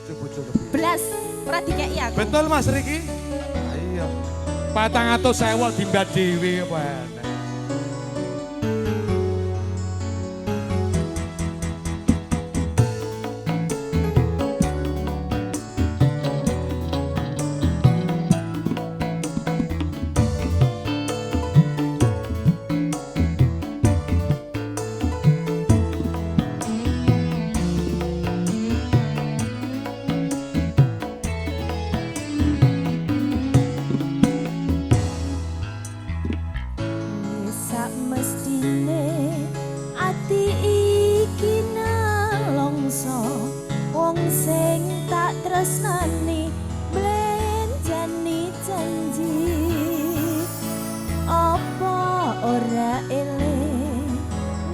Bojo-bojo kepiye? Blas ora dikeki aku. Betul Mas Riki? Iya. 400.000 dimbat dhewe apa enek. Sak mestine ati iki nelongso, wong sing tak tresnani mblenjani janji. Apa ora eling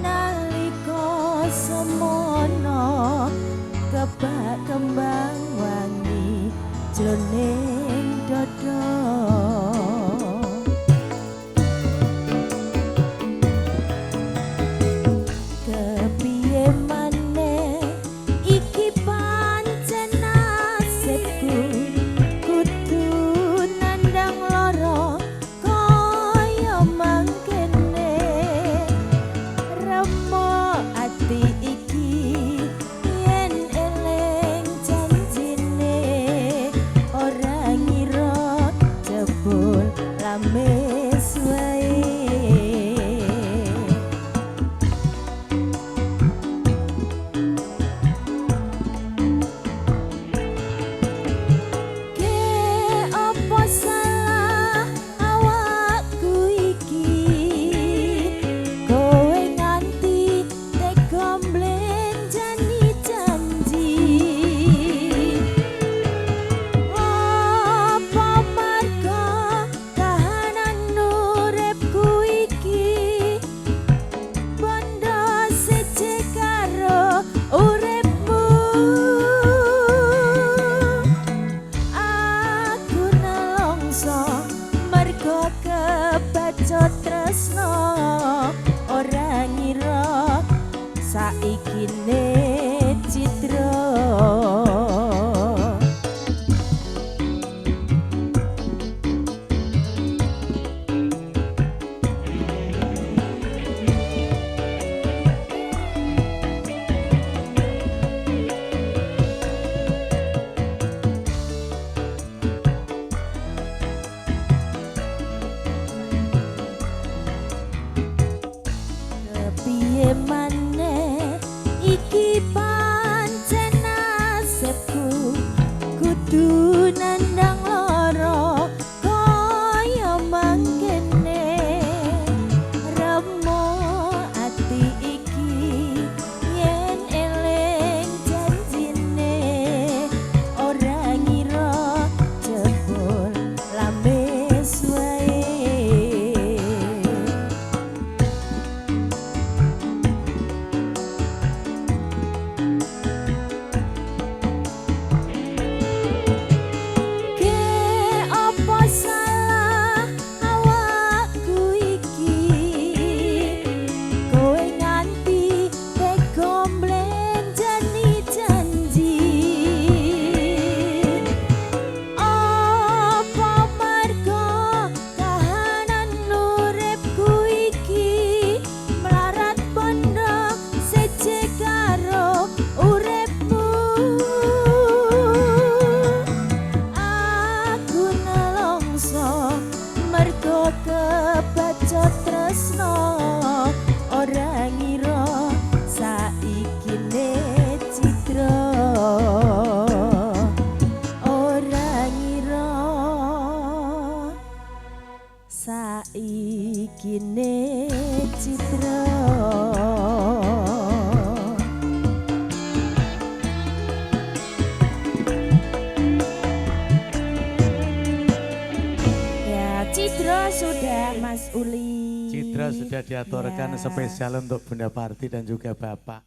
nalika semono kebak kembang wangi jroning dada. Kepiye maneh iki pancen nasibku, kudu nandang lara kaya mangkene. Remo ati iki yen eling janjine, ora ngira jebul lamis wae. Ke apa salah awakku iki, kowe nganti tega mblenjani janji. Apa marga kahanan uripku iki bondo siji karo uripmu. Aku nelongso mergo kebacut tresno, ora ngira saikine cidra. Kepiye maneh iki pancen nasibku, kudu nandang lara kaya mangkene. Remo ati iki yen eling janjine, ora ngira jebul lamis wae. Ke apa salah awakku iki, kowe nganti tega mblenjani janji. Apa marga kahanan uripku iki melarat bondo siji karo uripmu. Aku nelongso mergo kebacut tresno, ora ngira saikine cidra. Ora ngira saikine cidra. Ya, Cidra sudah Mas Uli. Citra sudah diaturkan Ya. spesial untuk Bunda Parti dan juga Bapak.